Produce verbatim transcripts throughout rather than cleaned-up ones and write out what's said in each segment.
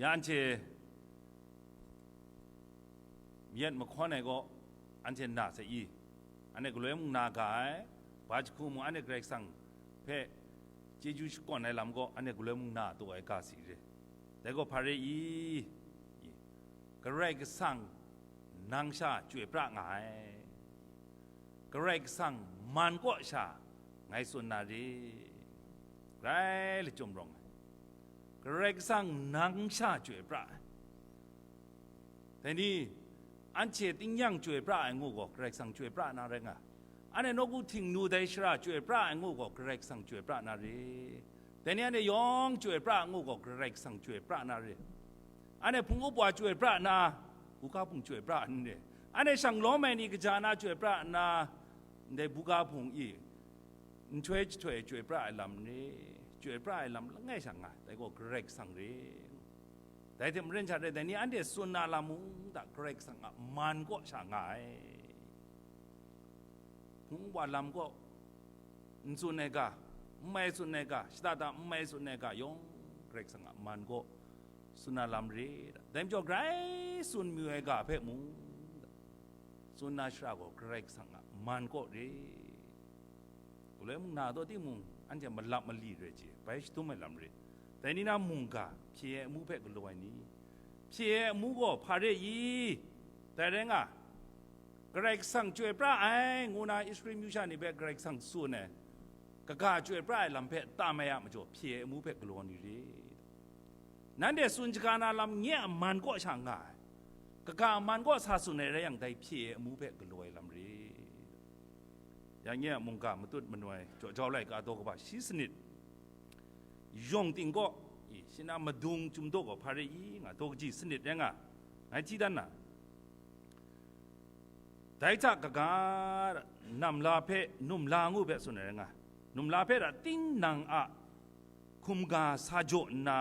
Ya anhte yet mahkawn ai gaw, anhte na sai i? Anhte galoi mung na ga ai, ba jahku mung anhte Karai Kasang hpe chyeju shakawn ai lam gaw, anhte galoi mung na taw ai ga si re. Dai gaw hpa re i? Karai Kasang nang sha chyoi pra nga ai. Karai Kasang man kaw sha ngai tsun na re. Grai lachyum rawng ai. Karai Kasang nang sha chyoi pra ai. Dai ni, anhte tingnyang chyoi pra ai ngu gaw, Karai Kasang chyoi pra na rai nga. Anhte nawku htingnu dai shara chyoi pra ai ngu gaw, Karai Kasang chyoi pra na re. Dai ni anhte yawng chyoi pra ai ngu gaw, Karai Kasang chyoi pra na re. Anhte hpung up wa chyoi pra na, buga hpung chyoi pra n re. Anhte shang lawm ai ni kaja na chyoi pra na, ndai buga hpung i, nhtoi jahtoi chyoi pra ai lam re. Chyoi pra ai lam langai sha nga, dai gaw Karai Kasang re. Dai hte maren sha re, dai ni anhte tsun na lam mung hta Karai Kasang a man kaw sha nga ai. Hpung wa lam kaw n tsun ai ga, n mai tsun ai ga, shada da n mai tsun ai ga, yawng Karai Kasang a man kaw tsun na lam re. Dai majaw, grai tsun mayu ai ga hpe mung, tsun na shara gaw Karai Kasang a man kaw re. Galoi mung na taw timung, anhte malap mali rai chye, bai shadum ai lam re. Dai ni na mungga, hpye ai amu hpe galaw ai ni, hpye ai amu gaw hpa re i? Dai rai nga, Karai Kasang chyoi pra ai, ngu na Israel myu sha ni hpe Karai Kasang tsun ai, kaga chyoi pra ai lam hpe tam ai a majaw, hpye ai amu hpe galaw ni re. Nanhte tsun shaga na lam nye a man kaw sha nga ai, kaga a man kaw sa tsun ai rai yang, dai hpye ai amu hpe galaw ai lam re. Ya nye a mungga matut manoi jaw jau laika daw kaba shi sanit, yawng ting gaw, i, shi na madung chyum daw gaw hpa re i nga, daw kaji sanit rai nga, ngai hti dan na. Dai hta kaga, namla hpe numla ngu hpe tsun ai rai nga, numla hpe ra tinang a hkumga sa jaw nna,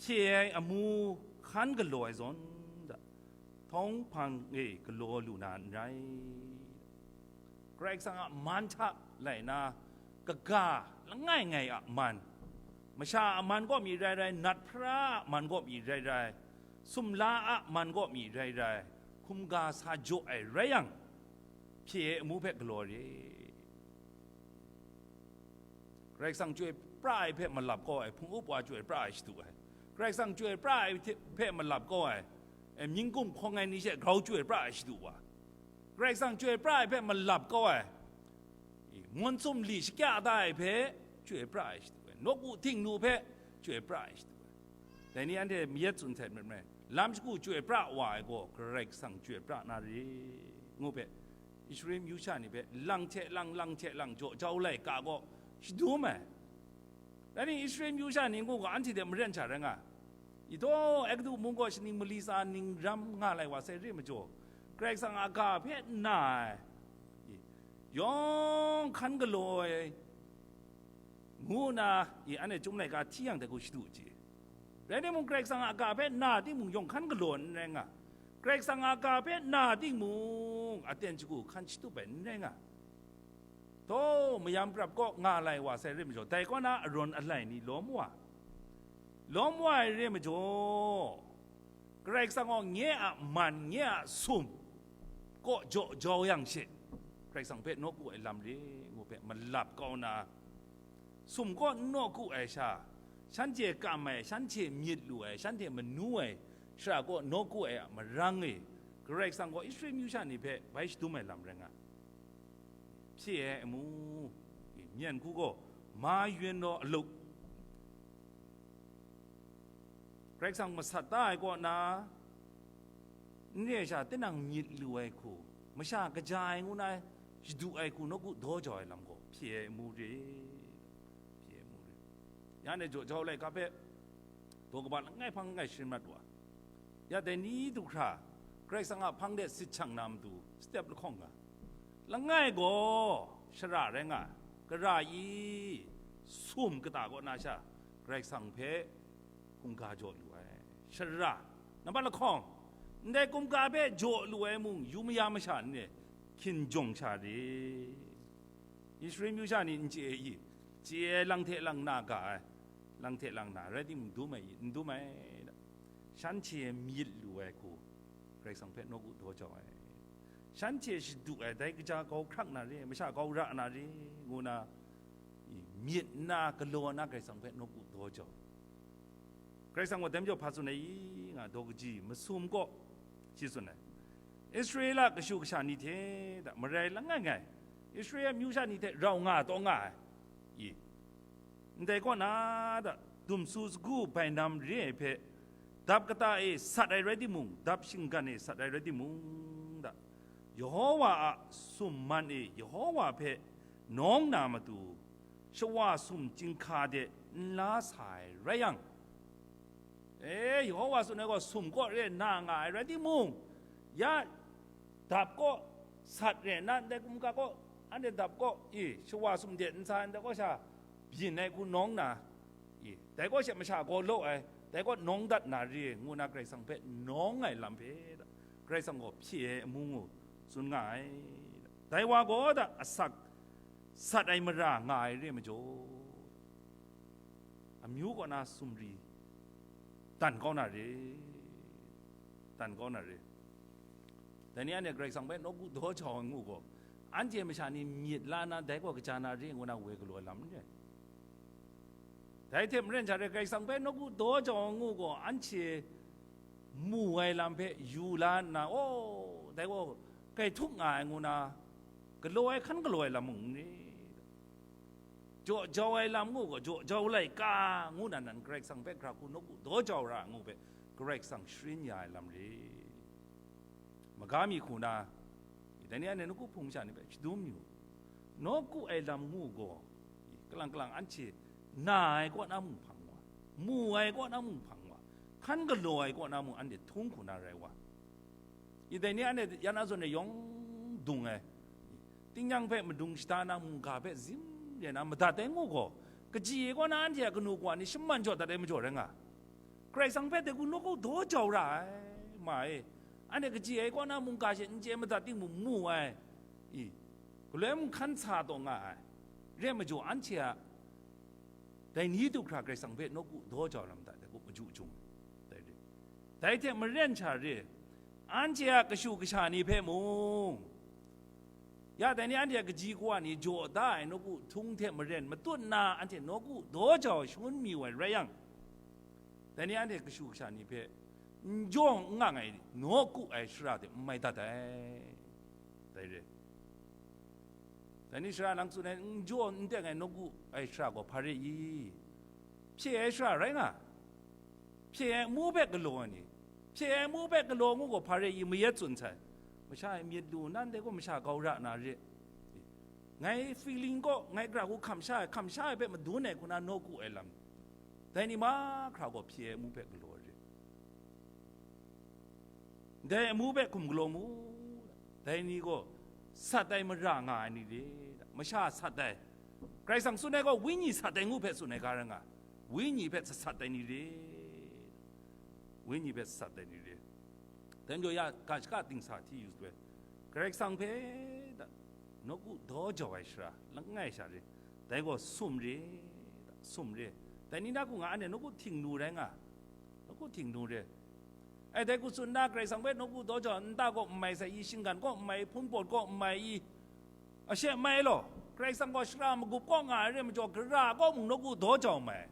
hpye ai amu hkan galaw ai zawn hta, htawng hpang e galaw lu na n rai. Karai Kasang a man hta lai na, kaga langai ngai a man, masha a man kaw mi rai rai, nat hpra a man kaw mi rai rai, sumla a man kaw mi rai rai, hkumga sa jaw ai rai yang, hpye ai amu hpe galaw re. Karai Kasang chyoi pra ai hpe malap kau ai, hpung up wa chyoi pra ai shadu ai. Karai Kasang chyoi pra ai hte, hpe malap kau ai, e, mying gumhkawng ai ni she grau chyoi pra ai shadu wa. Karai Kasang chyoi pra ai hpe malap kau ai, e, mun sumli shakya da ai hpe chyoi pra ai shadu ai. Nawku htingnu hpe chyoi pra ai shadu ai. Dai ni anhte mayat tsun htet myit mai. Lam shagu chyoi pra wa ai gaw, Karai Kasang chyoi pra na re, ngu hpe, Israel myu sha ni hpe lang hte lang, lang hte lang jaw jau laika gaw shadum ai. Dai ni Israel myu sha ni ngu gaw, anhte hte maren sha rai nga, i taw, Egutu mung gaw shaning mali tsa ning ram nga lai wa sai re majaw, Karai Kasang a ga hpe na ai, i, yawng hkan galaw ai, ngu nna, i, anhte Chyum laika hti yang dai hku shadu chye. Rai timung, Karai Kasang a ga hpe na timung, yawng hkan galaw n rai nga. Karai Kasang a ga hpe na timung, aten shagu hkan shatup ai n rai nga. Taw, mayam prap kaw nga lai wa sai re majaw, dai kaw na arawn alai ni lawm wa, lawm wa ai re majaw, Karai Kasang gaw nye a man, nye a sum kaw jaw jau yang she, Karai Kasang hpe nawku ai lam re ngu hpe malap kau na, sum kaw n nawku ai sha, shanhte kam ai, shanhte myit lu ai, shanhte manu ai shara kaw nawku ai a marang e, Karai Kasang gaw Israel myu sha ni hpe bai shadum ai lam rai nga. Hpye ai amu, myen hku gaw ma yun law aluk, Karai Kasang masat da ai kaw na, n re ai sha tinang myit lu ai hku, masha kaja ai ngu na shadu ai hku, nawku daw jau ai lam gaw hpye ai amu re, hpye ai amu re. Ya anhte jaw jau laika hpe daw kaba langai hpang langai sharin mat wa. Ya dai ni du hkra, Karai Kasang a hpang de sit shang na matu, step lahkawng nga, langai gaw shara rai nga, kara i, sum kata kaw na sha, Karai Kasang hpe hkungga jaw lu ai. Shara, nambat lahkawng, ndai hkungga hpe jaw lu ai mung, yu maya masha ni hkin jawng sha re. Israel myu sha ni n chye ai i? Chye ai lang hte lang na ga ai. lang hte lang na rai timung, dum ai i, n dum ai, shanhte myit lu ai hku Karai Kasang hpe nawku daw jau ai. Shanhte shadu ai, dai kaja grau hkrak na re, masha grau ra na re, ngu na, i, myit na, galaw na Karai Kasang hpe nawku daw jau. Karai Kasang gaw dai majaw hpa tsun ai i, nga daw kaji masum kaw shi tsun ai. Israela kashu kasha ni hte da marai langai ngai, Israela amyu sha ni hte rau nga taw nga ai, i, ndai kaw na da, dumsu sagu bainam re ai hpe, dap kata e sat ai rai timung, dap shinggan e sat ai rai timung da, Yehowa a summan e Yehowa hpe nawng na matu, shawa sum chyinghka de n la sa ai rai yang, e, Yehowa tsun ai gaw sum kaw re na nga ai rai timung, ya dap kaw sat re na, ndai kumga kaw, anhte dap kaw, i, shawa sum de n sa ai ndai kaw sha byin ai hku nawng na, i, dai kaw she masha gaw law ai, dai kaw nawng dat na re, ngu na Karai Kasang hpe nawng ai lam hpe, Karai Kasang gaw hpye ai amu ngu tsun nga ai. Dai wa gaw da asak sat ai mara nga ai re majaw, amyu kaw na sumri dan kau na re, dan kau na re. Dai ni anhte Karai Kasang hpe nawku daw jau ai ngu gaw, anhte masha ni myit la na, dai gaw kaja na re ngu na woi galaw ai lam n re. Dai hte maren sha re, Karai Kasang hpe nawku daw jau ai ngu gaw, anhte mu ai lam hpe yu la nna, aw, dai gaw kai htuk nga ai ngu na, galaw ai hkan galaw ai lam mung n re, jaw jau ai lam ngu gaw, jaw jau laika ngu na, nan Karai Kasang hpe hkra hku nawku daw jau ra ai ngu hpe, Karai Kasang sharin ya ai lam re. Maga mi hku na, dai ni anhte nawku hpung sha ni hpe shadum yu. Nawku ai lam ngu gaw, kalang kalang anhte na ai kaw na mung hpang wa, mu ai kaw na mung hpang wa, hkan galaw ai kaw na mung anhte htung hku na rai wa. I dai ni anhte ya na zawn e yawng dung ai, tingnyang hpe madung shada na, mungga hpe zim re na madat ai ngu gaw, kaji e kaw na anhte a kanu kawa ni shaman jaw dat ai majaw rai nga, Karai Kasang hpe dai hku nawku daw jau ra ai, ma e. Anhte kaji ai kaw na mungga she n chye madat timung mu ai, i, galoi mung hkan sa taw nga ai, re ai majaw anhte a dai ni du hkra Karai Kasang hpe nawku daw jau lam da, dai hku maju jung ai. Dai re. Dai hte maren sha re, anhte a kashu kasha ni hpe mung, ya dai ni anhte a kaji kawa ni jaw da ai nawku htung hte maren matut nna anhte nawku daw jau shangun mi ai rai yang, dai ni anhte kashu kasha ni hpe n jaw n ngang ai nawku ai shara de n mai dat ai. Dai re. Dai ni shara nang tsun ai, n jaw n teng ai nawku ai shara gaw hpa re i? Hpye ai shara rai nga, hpye ai amu hpe galaw ai ni, hpye ai amu hpe galaw ngu gaw hpa re i? Mayat tsun sai, masha e myit lu, nan dai gaw masha grau ra na re, ngai feeling gaw, ngai gara hku hkam sha ai, hkam sha ai hpe madun ai hku na nawku ai lam, dai ni mahkra gaw hpye ai amu hpe galaw ai re. Dai amu hpe hkum galaw mu, dai ni gaw sat ai mara nga ai ni re, masha sat ai, Karai Kasang tsun ai gaw, wenyi sat ai ngu hpe tsun ai ga rai nga, wenyi hpe sat sat ai ni re, wenyi hpe sat ai ni re. Dai majaw ya ga shaka dingsa hti yu sape, Karai Kasang hpe da, nawku daw jau ai shara langai sha re, dai gaw sum re, da, sum re. Dai ni na hku nga, anhte nawku htingnu rai nga, nawku htingnu re. Ai, dai hku tsun nna, Karai Kasang hpe nawku daw jau, nta kaw n mai sai i, shinggan kaw n mai i, hpun pawt kaw n mai i, ashe mai law, Karai Kasang gaw shara magup kaw nga ai re majaw, gara kaw mung nawku daw jau mai.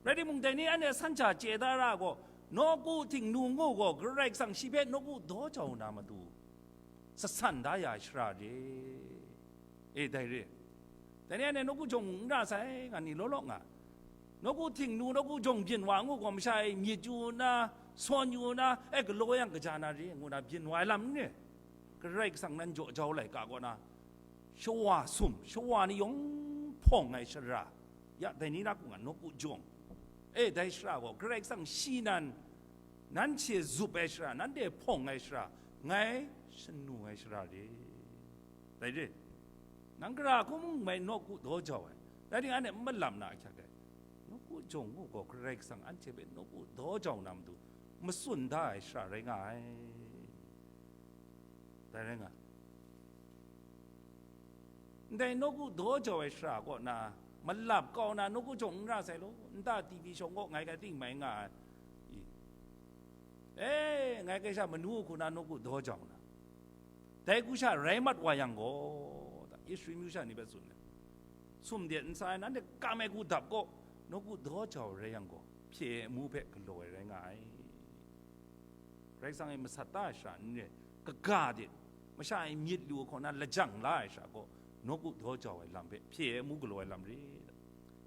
Rai timung, dai ni anhte san sha chye da ra gaw, nawku htingnu ngu gaw, Karai Kasang shi hpe nawku daw jau na matu, sasan da ya ai shara re. E, dai re. Dai ni anhte nawku jawng n ra sai, nga ni law law nga. Nawku htingnu, nawku jawng byin wa ngu gaw, masha e myit yu nna, sawn yu nna, e, galaw yang kaja na re, ngu na byin wa ai lam n re. Karai Kasang nan jaw jau laika kaw na, shawa sum, shawa ni yawng hpawng ai shara, ya dai ni na hku nga, nawku jawng, e, dai shara gaw Karai Kasang shi nan, nanhte zup ai shara, nanhte hpawng ai shara, ngai shanu ai shara re. Dai re, nang gara hku mung mai nawku daw jau ai, rai timung, anhte n malam na ahkyak ai, nawku jawng ngu gaw Karai Kasang anhte hpe nawku daw jau na matu, matsun da ai shara rai nga ai. Dai rai nga. Ndai nawku daw jau ai shara kaw na, Malap kau na nawku jawng n ra sai law, nta T V shawng kaw ngai kai ting mai nga ai. I, e, ngai kai sha manu hku na nawku daw jau na, dai hku sha rai mat wa yang gaw, Israel myu sha ni hpe tsun ai, sum de n sa ai, nanhte kam ai hku dap gaw, nawku daw jau rai yang gaw, hpye ai amu hpe galaw ai rai nga ai. Karai Kasang e masat ta ai shara n re, kaga de, masha e myit lu ai hkaw na lajang la ai shara gaw, nawku daw jau ai lam hpe hpye ai amu galaw ai lam re.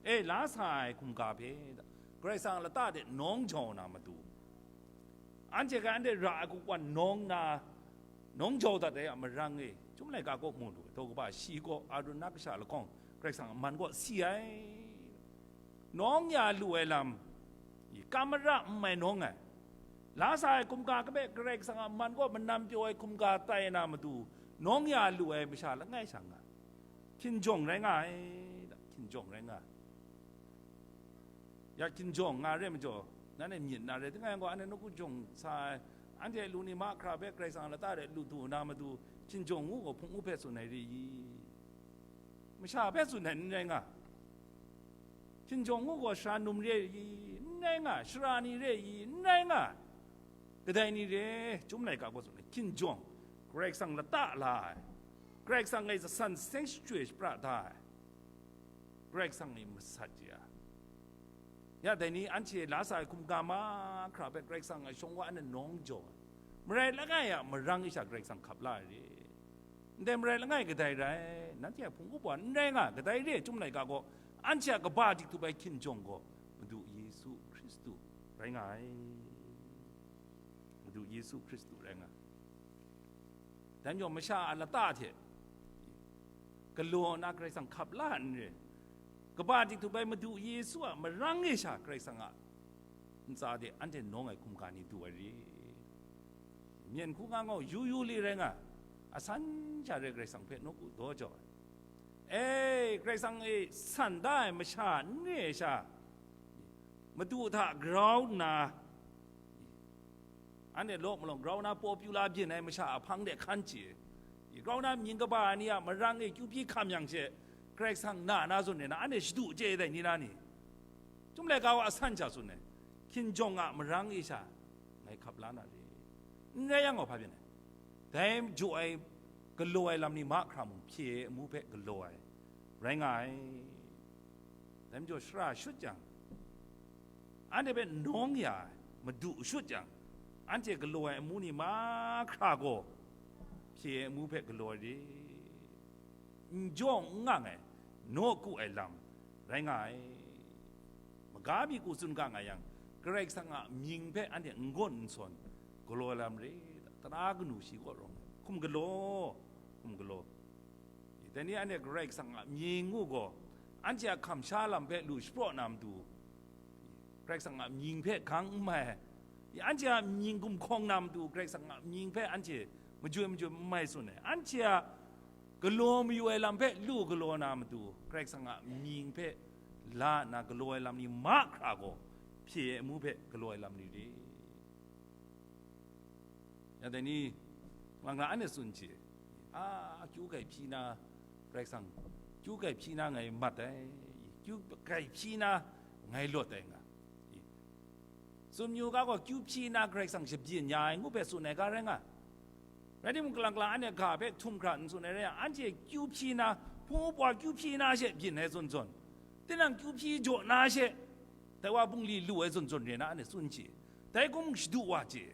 E, la sa ai hkumga hpe, Karai Kasang a lata de nawng jau na matu, anhte hkai anhte ra ai hku wan nawng na, nawng jau dat ai a marang e, Chyum laika kaw mu lu, daw kaba shi gaw Arun na kasha lahkawng Karai Kasang a man kaw si ai. Nawng ya lu ai lam, i, kam mara n mai nawng ai. La sa ai hkumga kabe Karai Kasang a man kaw manam pyaw ai hkumga tai na matu, nawng ya lu ai masha langai sha nga, hkinjawng rai nga ai, hkinjawng rai nga ai. Ya hkinjawng nga re majaw, nanhte myit na re, tingai gaw, anhte nawku jawng sa ai, anhte lu ni mahkra hpe Karai Kasang a lata de lu du na matu, hkinjawng ngu gaw hpung u hpe tsun ai re i? Masha hpe tsun ai n rai nga. Hkinjawng ngu gaw sara num re i? N rai nga. Sara ni re i? N rai nga. Kadai ni re, Chyum laika gaw tsun ai, hkinjawng, Karai Kasang lata la ai, Karai Kasang e zasan seng shachyoi shapra da ai, Karai Kasang e masat ya. Ya dai ni anhte la sa ai hkumga mahkra hpe Karai Kasang a shawng wa na nawng jaw ai. Marai langai a marang e sha Karai Kasang hkap la ai re. Ndai marai langai kadai rai, nanhte a hpung up wa n rai nga, kadai re, Chyum laika gaw, anhte a kaba dik tup ai hkinjawng gaw, Madu Yesu Hkristu rai nga ai. Madu Yesu Hkristu rai nga ai. Dan yawng masha a lata hte galaw na Karai Kasang hkap la n re, kaba dik tup ai Madu Yesu a marang e sha Karai Kasang a ntsa de anhte nawng ai hkumga ni du ai re. Myen hku nga ngau yu yu li rai nga, asan sha re Karai Kasang hpe nawku daw jau ai. E, Karai Kasang e san da ai masha n re ai sha, Madu hta grau nna, anhte law malawng grau na popular byin ai masha a hpang de hkan chye, grau na mying kaba ai ni a marang e kyu hpyi hkam yang she, Karai Kasang na na zawn re na, anhte shadu chye dai ni na ni? Chyum laika wa asan sha tsun ai, hkinjawng a marang e sha ngai hkap la na re. N rai yang gaw hpa byin ai? Dai jaw ai, galaw ai lam ni mahkra mung hpye ai amu hpe galaw ai rai nga ai. Dai majaw shara shut jang, anhte hpe nawng ya ai, madu shut jang, anhte galaw ai amu ni mahkra gaw hpye ai amu hpe galaw ai re. N jaw n ngang ai, nawku ai lam rai nga ai. Maga mi ku tsun ga nga yang, Karai Kasang a mying hpe anhte n gawn n sawn galaw ai lam re, tara kanu shi kaw rawng ai. Hkum galaw, hkum galaw. Dai ni anhte Karai Kasang a mying ngu gaw, anhte a hkam sha lam hpe lu shapraw na matu, Karai Kasang a mying hpe gang n mai, anhte a mying gumhkawng na matu, Karai Kasang a mying hpe anhte majoi majoi n mai tsun ai. Anhte a galaw mayu ai lam hpe lu galaw na matu, Karai Kasang a mying hpe la nna galaw ai lam ni mahkra gaw, hpye ai amu hpe galaw ai lam ni re. Ya dai ni, lang la anhte tsun chye, a, akyu grai hpyi na, Karai Kasang, kyu grai hpyi na ngai mat ai, kyu grai hpyi na ngai lawt ai nga. Sumyu ga gaw kyu hpyi na Karai Kasang shabyin ya ai ngu hpe tsun ai ga rai nga. Rai timung, kalang kalang anhte ga hpe htum hkra n tsun ai rai yang, anhte kyu hpyi na, hpung up wa kyu hpyi na she byin ai zawn zawn, tinang kyu hpyi jaw na she, dai wa bungli lu ai zawn zawn re na anhte tsun chye. Dai hkum shadu wa chye.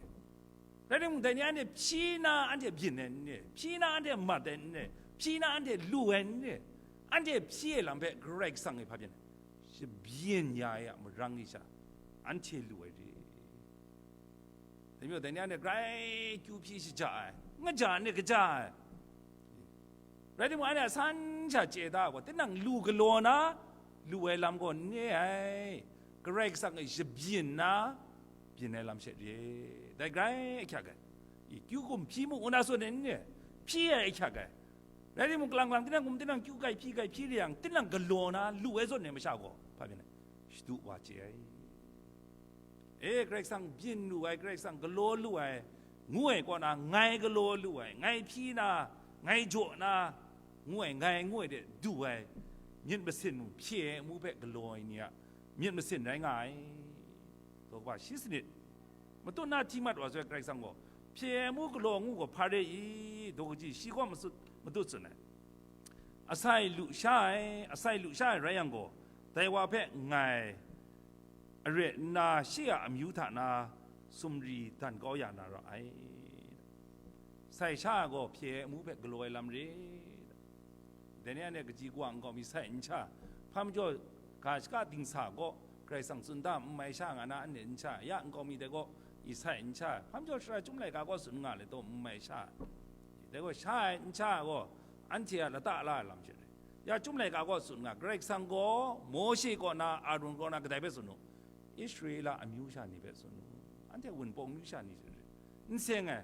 Rai timung, dai ni anhte hpyi na anhte byin ai n re, hpyi na anhte mat ai n re, hpyi na anhte lu ai n re, anhte hpyi ai lam hpe Karai Kasang e hpa byin ai, shabyin ya ai a marang ni sha, anhte lu ai re. Dai majaw, dai ni anhte grai kyu hpyi shaja ai, ngaja n re, kaja ai. Rai timung, anhte a san sha chye da ai gaw, tinang lu galaw na, lu ai lam gaw n re ai, Karai Kasang e shabyin na, byin ai lam she re, dai grai ahkyak ai. I, kyu hkum hpyi mu, una tsun ai n re, hpyi ai ahkyak ai. Rai timung, kalang kalang tinang hkum tinang kyu grai hpyi grai hpyi re yang, tinang galaw na, lu ai zawn ai masha gaw, hpa byin ai, shadu wa chye ai. E, Karai Kasang byin lu ai, Karai Kasang galaw lu ai, ngu ai kaw na, ngai galaw lu ai, ngai hpyi na, ngai jaw na, ngu ai, ngai ngu ai de du ai, myit masin mung hpye ai amu hpe galaw ai ni a myit masin rai nga ai. Daw kaba shi sanit, matut na hti mat wa soi Karai Kasang gaw, hpye ai amu galaw ngu gaw hpa re i, daw kaji shi gaw masut, matut tsun ai. Asai lu sha ai, asai lu sha ai rai yang gaw, dai wa hpe ngai are nna, shi a amyu hta na sumri dan kau ya na ra ai. Sai sha ai gaw hpye ai amu hpe galaw ai lam re. Dai ni anhte kaji kawa nkau mi sai n sha, hpa majaw ga shaka dingsa gaw Karai Kasang tsun da n mai sha nga na, anhte n sha ya nkau mi dai gaw, i sai n sha, hpa majaw Sara Chyum Laika gaw tsun nga let taw n mai sha, dai gaw sha ai n sha ai gaw anhte a lata la ai lam she re. Ya Chyum Laika gaw tsun nga, Karai Kasang gaw Mawshe kaw na, Arun kaw na kadai hpe tsun u, Israela amyu sha ni hpe tsun u, anhte wunpawng amyu sha ni hte n seng ai,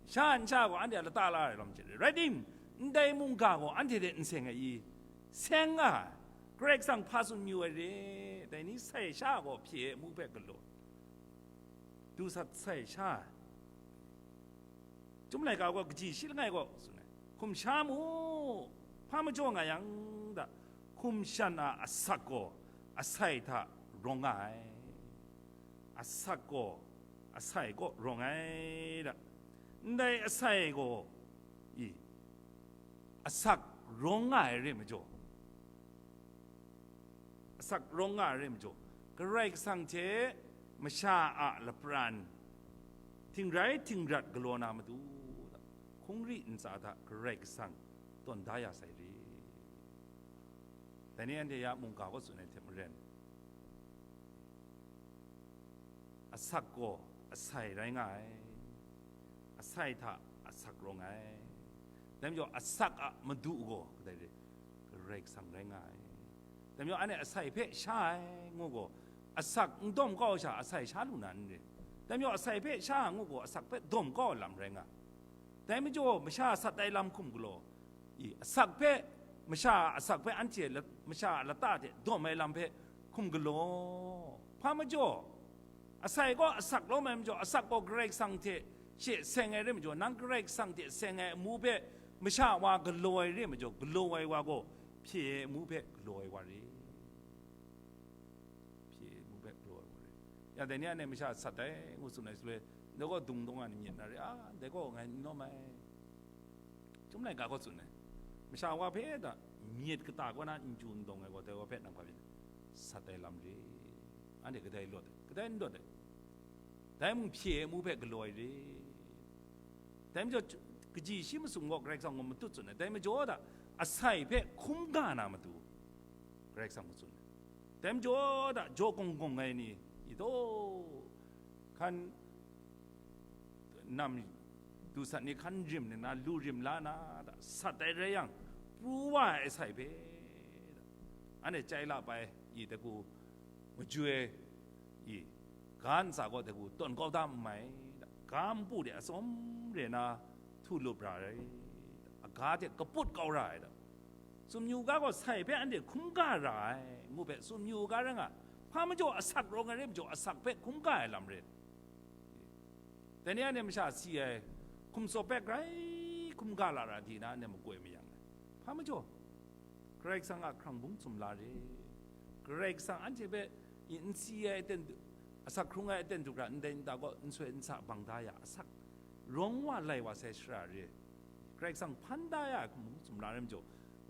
sha n sha gaw anhte a lata la ai lam hte rai tim, ndai mungga gaw anhte hte n seng ai i? Seng nga ai. Karai Kasang hpa tsun mayu ai re, dai ni sai sha gaw hpye ai amu hpe galaw, dusat sai sha ai. Chyum laika gaw kaji shi langai gaw tsun ai, hkum sha mu, hpa majaw nga yang da, hkum shan a asak gaw asai hta rawng nga ai, asak gaw asai kaw rawng ai da. Ndai asai gaw i, asak rawng nga ai re majaw, asak rawng nga ai re majaw, Karai Kasang hte masha a lapran htingrai htingrat galaw na matu, hkungri ntsa hta Karai Kasang tawn da ya sai re. Dai ni anhte ya mungga kaw tsun ai hte maren, asak gaw asai rai nga ai, asai hta asak rawng ai. Dai majaw asak a madu gaw kadai re, Karai Kasang rai nga ai. Dai majaw anhte asai hpe sha ai ngu gaw, asak n dawm kau sha asai sha lu na n re. Dai majaw asai hpe sha ai ngu gaw, asak hpe dawm kau ai lam rai nga. Dai majaw masha sat ai lam hkum galaw, i, asak hpe, masha a asak hpe anhte la-, masha a lata hte dawm ai lam hpe hkum galaw, hpa majaw, asai gaw asak lawm ai majaw, asak gaw Karai Kasang hte she seng ai re majaw, nang Karai Kasang hte seng ai amu hpe masha wa galaw ai re majaw, galaw ai wa gaw hpye ai amu hpe galaw ai wa re. Hpye ai amu hpe galaw ai wa re. Ya dai ni anhte masha sat ai ngu tsun ai shaloi, ndai gaw dung dawng ai ni myit na re, a, ndai gaw ngai n lawm ai. Chyum laika gaw tsun ai, masha wa hpe da myit kata kaw na n chyu n dawng ai gaw, dai wa hpe nang hpa myit sat ai lam re. Anhte kadai lawt ai, kadai n lawt ai. Dai mung hpye ai amu hpe galaw ai re. Dai majaw, kaji shi masum gaw Karai Kasang gaw matut tsun ai. Dai majaw da, asai hpe hkum ga na matu, Karai Kasang gaw tsun ai. Dai majaw da, jaw gawng gawng ai ni, i taw, hkan nam du sat ni hkan rim nna, lu rim la na da, sat ai rai yang, pru wa ai asai hpe da, anhte chyai la bai, i, dai hku majoi, i, ga ntsa gaw dai hku tawn kau da n mai da, ga npu de atsawm re na htu lup ra ai da, aga hte kaput kau ra ai da. Tsun mayu ga gaw sai hpe anhte hkum ga ra ai, ngu hpe tsun mayu ga rai nga, hpa majaw asak rawng ai re majaw, asak hpe hkum ga ai lam rai. Dai ni anhte masha si ai, hkum tsawp hpe grai hkum ga la ra di na, anhte makoi mayang ai. Hpa majaw, Karai Kasang a hkrang bung sumla re. Karai Kasang anhte hpe i n si ai aten, asak hkrung ai aten du hkra, ndai nta gaw n soi n sa bang da ya, asak rawng wa lai wa sai shara re. Karai Kasang hpan da ya ai hkum bung sumla re majaw,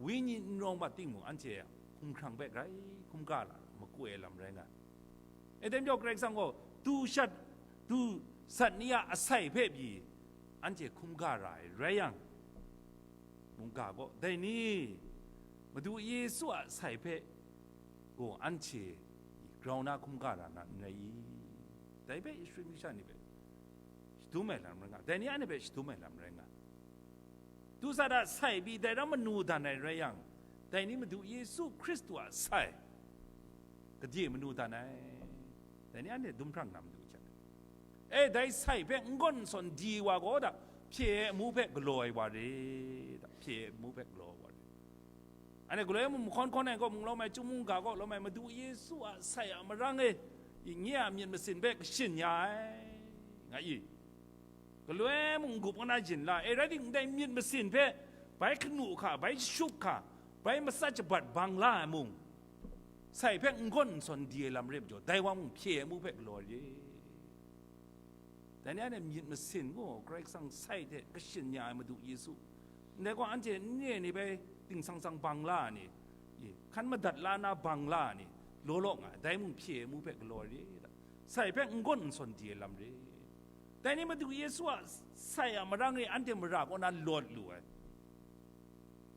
wenyi n rawng mat timung, anhte a hkumhkrang hpe grai hkum ga la, makoi ai lam rai nga ai. E, dai majaw Karai Kasang gaw du shat, du sat ni a asai hpe pyi anhte hkum ga ra ai rai yang, mungga gaw, dai ni, Madu Yesu a asai hpe gaw anhte grau na hkum ga ra na n rai i? Dai hpe Israel masha ni hpe shadum ai lam rai nga, dai ni anhte hpe shadum ai lam rai nga. Du sat a sai pyi dai ram manu dan ai rai yang, dai ni Madu Yesu Hkristu a sai gade manu dan ai, dai ni anhte dum hprang na matu hkyen ai. E, dai sai hpe n gawn n sawn di wa gaw da, hpye ai amu hpe galaw ai wa re, da, hpye ai amu hpe galaw ai wa re. Anhte galoi mung mahkawn hkawn ai kaw mung lawm ai, chyum mungga kaw lawm ai, Madu Yesu a sai a marang e, nye a myit masin hpe kashin ya ai, nga i. Galoi mung n-gup n-gun na yin la, e rai timung, ndai myit masin hpe bai hkanu hka, bai jashut hka, bai matsat shabat bang la ai mung, sai hpe n gawn n sawn di ai lam rai majaw, dai wa mung hpye ai amu hpe galaw ai re. Dai ni anhte myit masin gaw Karai Kasang sai hte kashin ya ai Madu Yesu, ndai gaw anhte n re ni bai dingsangsang bang la ai ni, i, hkan madat la na bang la ai ni, law law nga ai, dai mung hpye ai amu hpe galaw ai re, sai hpe n gawn n sawn di ai lam re. Dai ni Madu Yesu a sai a marang re anhte mara kaw na lawt lu ai.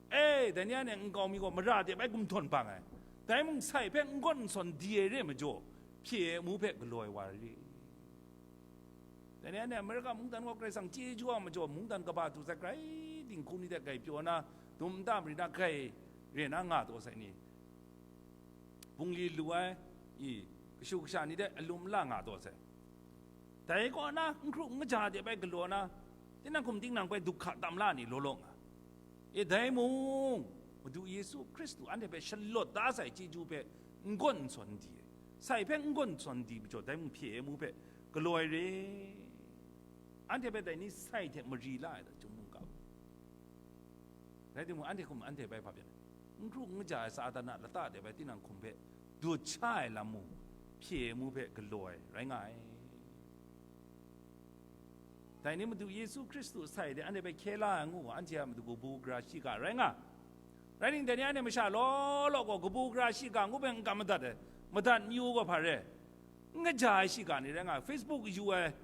E, dai ni anhte nkau mi gaw mara de bai gumhtawn bang ai, dai mung sai hpe n gawn n sawn di ai re majaw, hpye ai amu hpe galaw ai wa ri. Dai ni anhte Amerika mungdan gaw Karai Kasang chyeju a majaw, mungdan kaba du sai grai dinghku ni hte grai pyaw na, dum nta mari na grai re na nga taw sai ni, bungli lu ai, i, kashu kasha ni hte alum la nga taw sai. Dai kaw na, n hkru n kaja de bai galaw na, tinang hkum tinang bai duk hka tam la ni law law nga. E, dai mung, Madu Yesu Hkristu anhte hpe shalawt da sai chyeju hpe n gawn n sawn di ai, sai hpe n gawn n sawn di majaw, dai mung hpye ai amu hpe galaw ai re. Anhte hpe dai ni sai hte mari la ai da, chyum mungga. Rai timung, anhte hkum anhte bai hpa byan ai, n hkru n kaja ai Satan a lata de bai tinang hkum hpe dut sha ai lam mung, hpye ai amu hpe galaw ai rai nga ai. Dai ni Madu Yesu Hkristu sai de anhte hpe hkye la ai ngu, anhte a matu gabu gara shiga rai nga. Rai ning, dai ni anhte masha law law gaw gabu gara shiga ngu hpe n kam madat ai, madat mayu gaw hpa re, n kaja ai shiga ni rai nga, Facebook yu ai,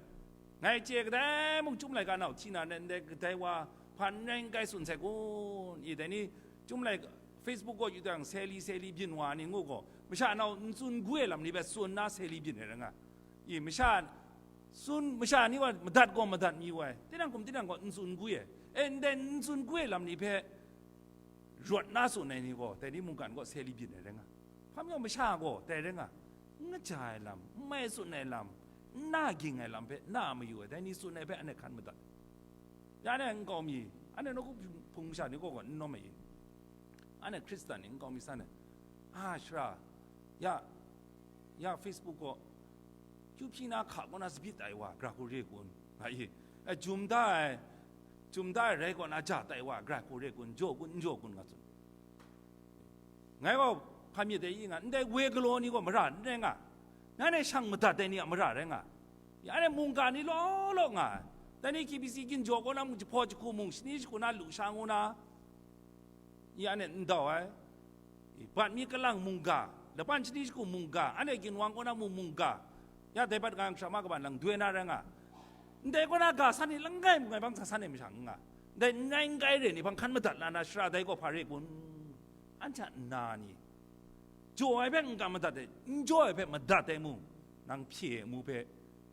ngai chye kadai mung Chyum Laika nau hti na, ndai kadai wa hpa n rai n kai tsun sai kun? I, dai ni Chyum Laika Facebook gaw yu dang, seli seli byin wa ni ngu gaw, masha nau n tsun gwi ai lam ni hpe tsun na seli byin ai rai nga. I, masha tsun, masha ni wa madat gaw madat mi wa ai, tinang hkum tinang gaw n tsun gwi ai, e, ndai n tsun gwi ai lam ni hpe rawt na tsun ai ni gaw, dai ni mungkan gaw seli byin ai rai nga. Hpa majaw masha gaw dai rai nga, n kaja ai lam, n mai tsun ai lam, n na ging ai lam hpe na mayu ai, dai ni tsun ai hpe anhte hkan madat. Ya, anhte nkau mi, anhte nawku hpung masha ni gaw gaw n nawm ai i? Anhte Hkristan ni nkau mi san ai, a, shara, ya, ya, Facebook gaw, kyu hpyi na hka kaw na tsabyi tai wa, gara hku re kun, nga i? E, jum da ai, jum da ai rai kaw na ja tai wa, gara hku re kun, jaw kun, n jaw kun, nga tsun. Ngai gaw hpa myit dai i nga, ndai woi galaw ni gaw mara n rai nga, nanhte shang madat ai ni a mara rai nga, ya, anhte mungga ni law law nga ai, dai ni K B C ginjaw kaw na mung, jahpaw jahku mung, shani jahku na lusha ngu na, ya, anhte n dau ai, i, bat mi kalang mungga, laban shani jahku mungga, anhte ginwang kaw na mung mungga, ya, dai bat ga shara ma kaban lang doi na rai nga, ndai kaw na ga san ni langai mung ngai bang sa san ai masha n nga, ndai n rai n kai re ni hpang hkan madat la na shara dai gaw hpa re kun? Anhte a nna ni, jaw ai hpe n kam madat ai, n jaw ai hpe madat ai mung, nang hpye ai amu hpe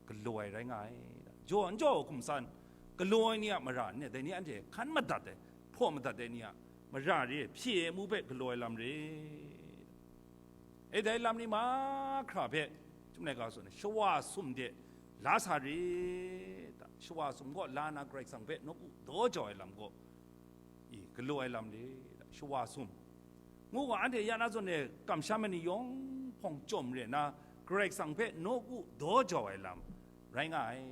galaw ai rai nga ai. Jaw n jaw hkum san, galaw ai ni a mara n rai, dai ni anhte hkan madat ai, hpaw madat ai ni a mara re, hpye ai amu hpe galaw ai lam re. E, dai lam ni mahkra hpe, Chyum Laika tsun ai, shawa sum de la sa re, da, shawa sum gaw la na Karai Kasang hpe nawku daw jau ai lam gaw, i, galaw ai lam re, da, shawa sum ngu gaw, anhte ya na zawn e kamsham ai ni yawng hpawng chyawm re nna, Karai Kasang hpe nawku daw jau ai lam rai nga ai.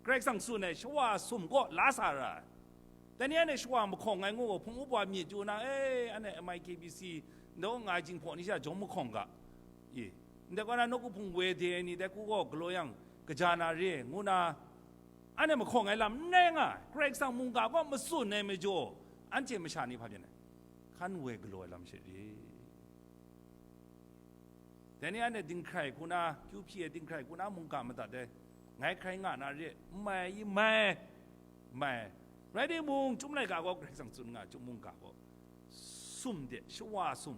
Karai Kasang tsun ai, shawa sum gaw la sa ra ai. Dai ni anhte shawa mahkawng ai ngu gaw, hpung up wa myit chyu na, e, anhte M I K B C, ndaw nga ai Jinghpaw ni sha jawm mahkawng ga, i, ndai kaw na nawku hpung woi de ai ni, dai hku gaw galaw yang kaja na re, ngu na, anhte mahkawng ai lam n rai nga ai. Karai Kasang mungga gaw matsun ai majaw, anhte masha ni hpa byin ai? Hkan woi galaw ai lam she re. Dai ni anhte dinghkrai hku na, kyu hpyi ai dinghkrai hku na mungga madat ai, ngai hkrai nga na re, n mai i, mai, mai. Rai timung, Chyum Laika gaw Karai Kasang tsun nga, Chyum mungga gaw, sum de, shawa sum,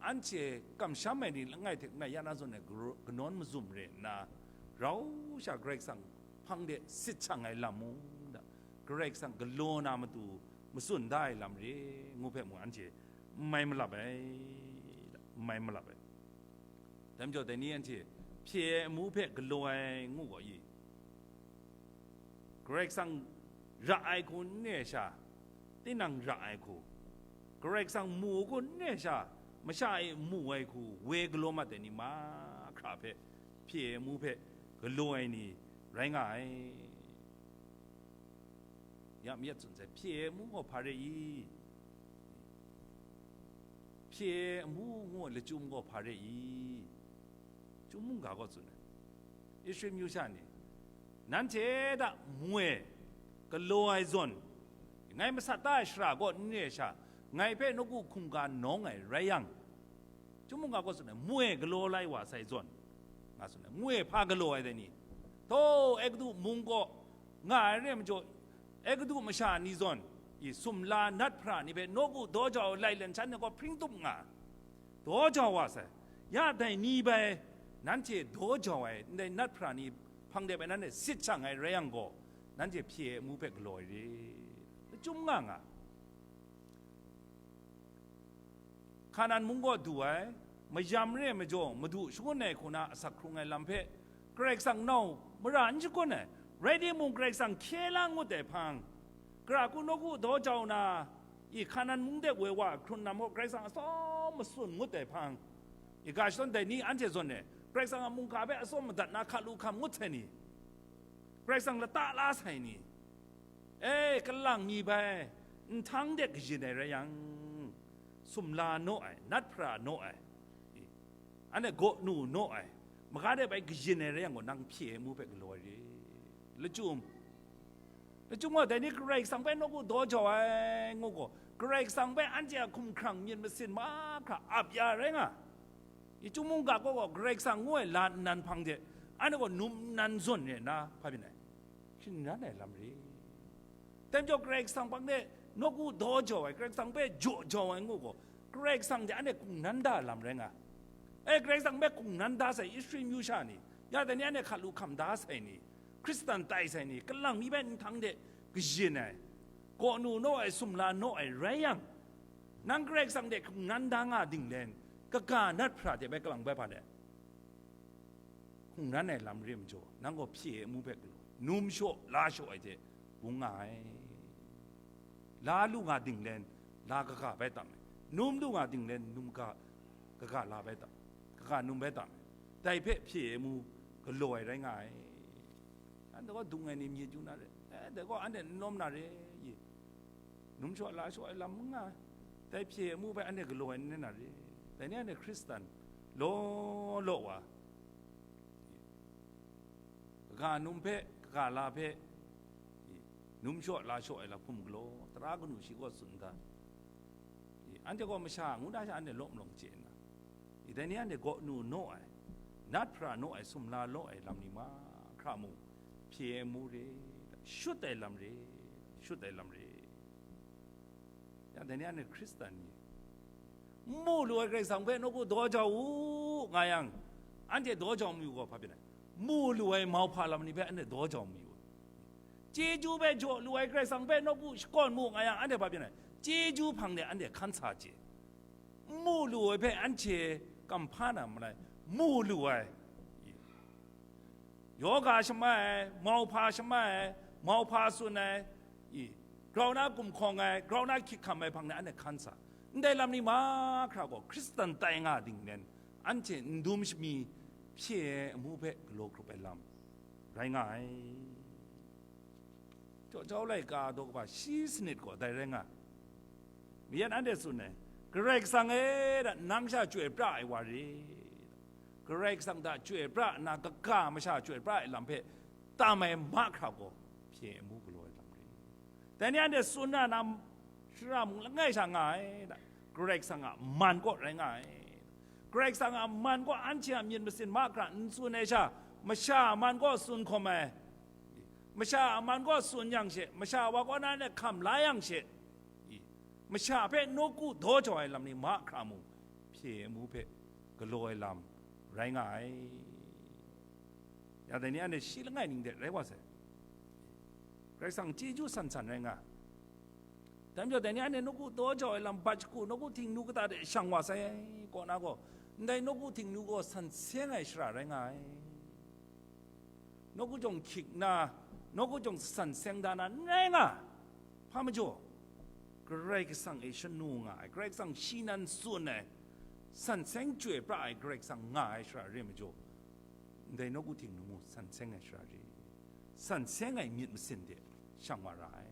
anhte kamsham ai ni langai hte langai ya na zawn e garo-, kanawn mazum re nna, rau sha Karai Kasang hpang de sit shang ai lam mung, da, Karai Kasang galaw na matu matsun da ai lam re, ngu hpe mung anhte n mai malap ai, da, n mai malap ai. Dai majaw, dai ni anhte hpye ai amu hpe galaw ai ngu gaw i? Karai Kasang ra ai hku n re ai sha, tinang ra ai hku, Karai Kasang mu ai hku n re ai sha, masha e mu ai hku, woi galaw mat ai ni mahkra hpe hpye ai amu hpe galaw ai ni rai nga ai. Ya, myit tsun sai, hpye ai amu gaw hpa re i? Hpye amu ngu ai lachyum gaw hpa re i? Chyum mungga gaw tsun ai, Israel myu sha ni, nanhte hta mwe galaw ai zawn, ngai masat da ai shara kaw n re ai sha, ngai hpe nawku hkungga nawng ai rai yang, Chyum mungga gaw tsun ai, mwe galaw lai wa sai zawn, nga tsun ai, mwe hpa galaw ai dai ni? Htaw, Egutu mung kaw nga ai re ai majaw, Egutu masha ni zawn, i sumla nat hpra ni hpe nawku daw jau ai lailen shan ni gaw hpring tup nga, daw jau wa sai. Ya dai ni bai nanhte daw jau ai ndai nat hpra ni hpang de bai nanhte sit shang ai rai yang gaw, nanhte hpye ai amu hpe galaw ai re. Lachyum nga nga. Hkanan mung kaw du ai, mayam re ai majaw, Madu shangun ai hku na asak hkrung ai lam hpe Karai Kasang nau mara n shakawn ai, rai timung, Karai Kasang hkye la ngut ai hpang, gara hku nawku daw jau na, i Hkanan mung de woi wa hkrun na maw, Karai Kasang atsawm matsun ngut ai hpang, i ga shadawn dai ni anhte zawn e, Karai Kasang a mungga hpe atsawm madat na hka lu hkam ngut sai ni, Karai Kasang lata la sai ni, e, kalang mi bai nhtang de kayin ai rai yang, sumla naw ai, nat hpra naw ai, anhte gaw nu naw ai, maga de bai kayin ai rai yang gaw, nang hpye ai amu hpe galaw ai re. Lachyum, lachyum gaw, dai ni Karai Kasang hpe nawku daw jau ai ngu gaw, Karai Kasang hpe anhte a hkumhkrang myit masin mahkra ap ya rai nga. I Chyum mungga gaw, gaw Karai Kasang ngu ai la nnan hpang de, anhte gaw num nnan zawn re nna, hpa byin ai? Hkungran ai lam re. Dai majaw, Karai Kasang hpang de nawku daw jau ai, Karai Kasang hpe jaw jau ai ngu gaw, Karai Kasang de anhte hkungran da ai lam rai nga. E, Karai Kasang hpe hkungran da sai Israel myu sha ni, ya dai ni anhte hka lu hkam da sai ni, Hkristan tai sai ni, kalang mi hpe nhtang de kayin ai, gaw nu naw ai, sumla naw ai rai yang, nang Karai Kasang de hkungran da nga dinglen, kaga nat hpra de bai kalang bai hpa de hkungran ai lam re majaw, nang gaw hpye ai amu hpe galaw, num shaw la shaw ai hte bung nga ai. La lu nga dinglen, la kaga bai tam ai. Num lu nga dinglen, num ga, kaga la bai tam, kaga num bai tam ai. Dai hpe hpye ai amu galaw ai rai nga ai. Anhte gaw dung ai ni myit yu na re, eh, dai gaw anhte n lawm na re, ye. Num shaw la shaw ai lam n nga ai. Dai hpye ai amu hpe anhte galaw ai n rai na re. Dai ni anhte Hkristan law law wa, kaga num hpe, kaga la hpe, i, num shaw la shaw ai lahpum galaw, tara kanu shi gaw tsun da. I, anhte gaw masha ngu na sha anhte lawm lawng chye nna, i, dai ni anhte gaw nu naw ai, nat hpra naw ai, sumla law ai lam ni mahkra mung, hpye ai amu re, shut ai lam re, shut ai lam re. Ya, dai ni anhte Hkristan ni, n mu lu ai Karai Kasang hpe nawku daw jau u, nga yang, anhte daw jau mayu gaw, hpa byin ai? Mu lu ai mauhpa lam ni hpe anhte daw jau mayu. Chyeju hpe jaw lu ai Karai Kasang hpe nawku shakawn mu, nga yang, anhte hpa byin ai? Chyeju hpang de anhte hkan sa chye. N mu lu ai hpe anhte kam hpa na malai, mu lu ai. Yoga shamai ai, mauhpa shamai ai, mauhpa tsun ai, i, grau na gumhkawng ai, grau na hkyik hkam ai hpang de anhte hkan sa. Ndai lam ni mahkra gaw Hkristan tai nga dinglen, anhte n dum shami hpye ai amu hpe galaw hkrup ai lam rai nga ai. Jaw jau laika daw kaba shi sanit gaw dai rai nga. Mayan anhte tsun ai, Karai Kasang e, da, nang sha chyoi pra ai wa re. Karai Kasang hta chyoi pra nna, kaga masha chyoi pra ai lam hpe tam ai mahkra gaw, hpye amu galaw ai lam re. Dai ni anhte tsun na, na shara mung langai sha nga ai, da, Karai Kasang a man kaw rai nga ai. Karai Kasang a man gaw anhte a myit masin mahkra n tsun ai sha, masha a man gaw tsun hkawm ai. Masha a man gaw tsun yang she, masha wa kaw na le hkam la yang she, i, masha hpe nawku daw jau ai lam ni mahkra mung, hpye amu hpe galaw ai lam rai nga ai. Ya dai ni anhte shi langai ning de rai wa sai. Karai Kasang chyeju san san rai nga. Dai majaw, dai ni anhte nawku daw jau ai lam bat shagu, nawku htingnu kata de shang wa sai ai, kaw na gaw, ndai nawku htingnu gaw san seng ai shara rai nga ai. Nawku jawng hkyik na, nawku jawng san seng da na n rai nga. Hpa majaw, Karai Kasang e shanu nga ai, Karai Kasang shi nan tsun ai, san seng chyoi pra ai Karai Kasang nga ai shara re majaw, ndai nawku htingnu mung san seng ai shara re, san seng ai myit masin de shang wa ra ai.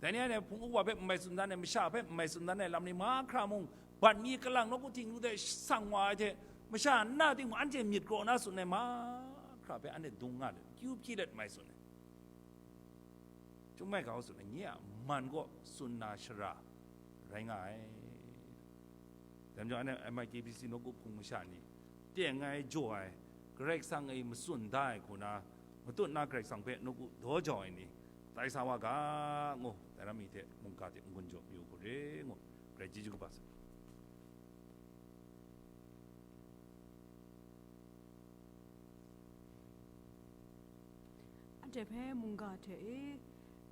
Dai ni anhte hpung uwa hpe n mai tsun dan ai, masha hpe n mai tsun dan ai lam ni mahkra mung, bat mi kalang nawku htingnu de sang wa ai hte, masha nna ting mung anhte myit kraw na tsun ai mahkra hpe anhte dung nga let, kyu hpyi let mai tsun ai. Chyum ai ga tsun ai, nye a man gaw tsun na shara rai nga ai. Dai majaw, anhte M I K B C nawku hpung masha ni, teng ai, jaw ai, Karai Kasang e matsun da ai hku na, matut na Karai Kasang hpe nawku daw jau ai ni, tai sa wa ga, ngu, dai lam mi hte mungga hte n-gun jaw mayu hku re, ngu, Karai chyeju kaba sa. Anhte hpe mungga hte e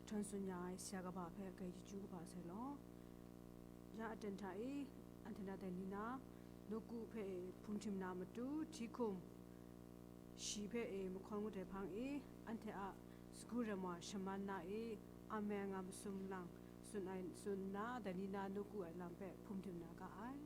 htawn tsun ya ai sara kaba hpe Karai chyeju kaba sai law. Ya aten hta e, anhte na dai ni na, nawku hpe e hpung htim na matu, hti hkum shi hpe e mahkawn ngut ai hpang e, anhte a sagu ram wa shaman na e, amen nga masum lang tsun ai, tsun nna, dai ni na nawku ai lam hpe hpung htim na ga ai.